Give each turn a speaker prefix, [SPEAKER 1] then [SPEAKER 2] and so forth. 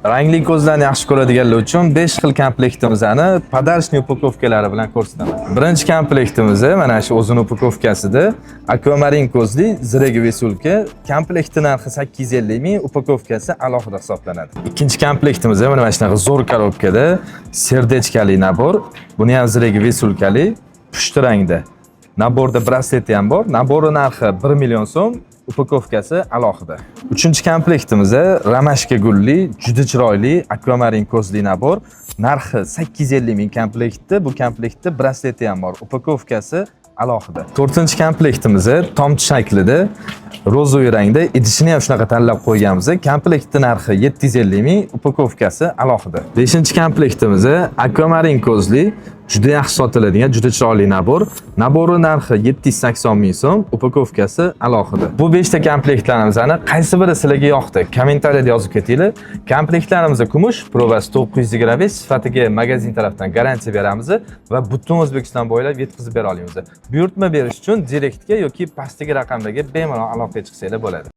[SPEAKER 1] Rangli ko'zlarni yaxshi ko'radiganlar uchun 5 xil komplektimizni подарочный упаковка lari bilan ko'rsataman. Birinchi komplektimiz mana shu o'zini упаковка sida akvamarin ko'zli зрак висулька. Komplekti narxi 850 ming, упаковка si alohida hisoblanadi. Ikkinchi komplektimiz mana shunaqa zo'r коробка da сердечка li набор. Buni ham зрак висулька li pushti rangda. Набор da brasleti ham bor. Набор i narxi 1 million so'm, упаковка si alohida. Uchinchi komplektimiz ромашка gulli, juda chiroyli akvamarin ko'zli набор. Narxi 850 ming komplektda. Bu komplektda brasleti ham bor. Упаковка si alohida. To'rtinchi komplektimiz tomchi shaklida розовый rangda, idishini ham shunaqa tanlab qo'yganmiz. Komplektni narxi 750 ming, упаковка si alohida. Beshinchi komplektimiz akvamarin ko'zli, juda yaxshi sotiladigan, juda chiroyli набор. Набор i narxi 780 ming so'm, упаковка si alohida. Bu 5 ta komplektlarimizni qaysi biri sizlarga yoqdi? Kommentariyada yozib ketinglar. Komplektlarimiz kumush, проба si 925, sifatiga magazin tarafdan garantiya beramiz va butun O'zbekiston bo'ylab yetkazib bera olamiz. Buyurtma berish uchun direktga yoki pastdagi raqamlarga bemalol aloqaga chiqsanglar bo'ladi.